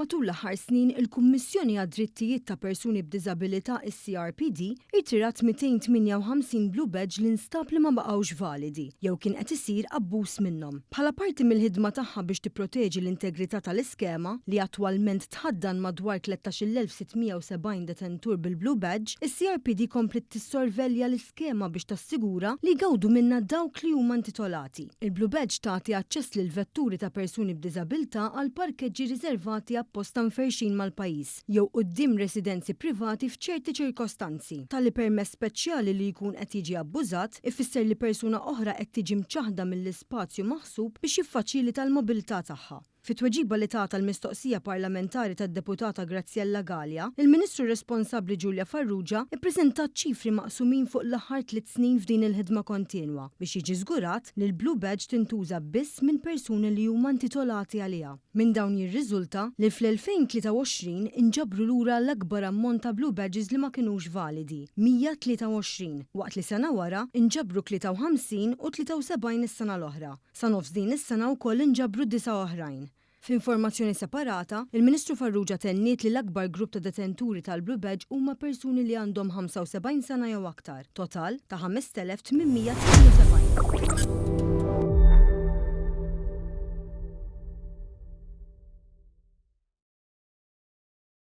Matul l-aħħar snin, il-Kummissjoni għad-Drittijiet ta' Persuni b'Diżabilità, is-CRPD, irtirat 258 Blue Badge li nstab li ma baqgħux validi jew kien qed isir abbuż minnhom. Bħala parti mill-ħidma tagħha biex tipproteġi l-integrità tal-iskema, li attwalment tħaddan madwar 13,670 detentur bil-Blue Badge, is-CRPD kompliet tissorvelja l-iskema biex tassigura li jgawdu minnha dawk li huma intitolati. Il-Blue Badge tagħti aċċess lil vetturi ta' persuni b'diżabilità għal parkeġġi riservati apposta mferrxin mal-pajjiż jew quddiem residenzi privati f'ċerti ċirkostanzi. Tali permess speċjali li jkun qed jiġi abbużat ifisser li persuna oħra qed tiġi mċaħħda mill-ispazju maħsub biex jiffaċilita l-mobilità tagħha. Fi tweġiba li tat għal mistoqsija parlamentari tad-Deputata Graziella Galea, il-Ministru responsabbli Julia Farrugia ppreżentat ċifri maqsumin fuq l-aħħar tliet snin f'din il-ħidma kontinwa biex jiġi żgurat li l-Blue Badge tintuża biss minn persuni li huma intitolati għaliha. Minn dawn jirriżulta li fl-2023 inġabru lura l-akbar ammont ta' Blue Badges li ma kinux validi, 123, waqt li sena wara inġabru 53 u 73 is-sena l-oħra. Sa nofs din is-sena wkoll inġabru disa' oħrajn. F'informazzjoni separata, il-Ministru Farrugia tenniet li l-akbar grupp ta' detenturi tal-Blue Badge huma persuni li għandhom 75 sena jew aktar, total ta' 5,872.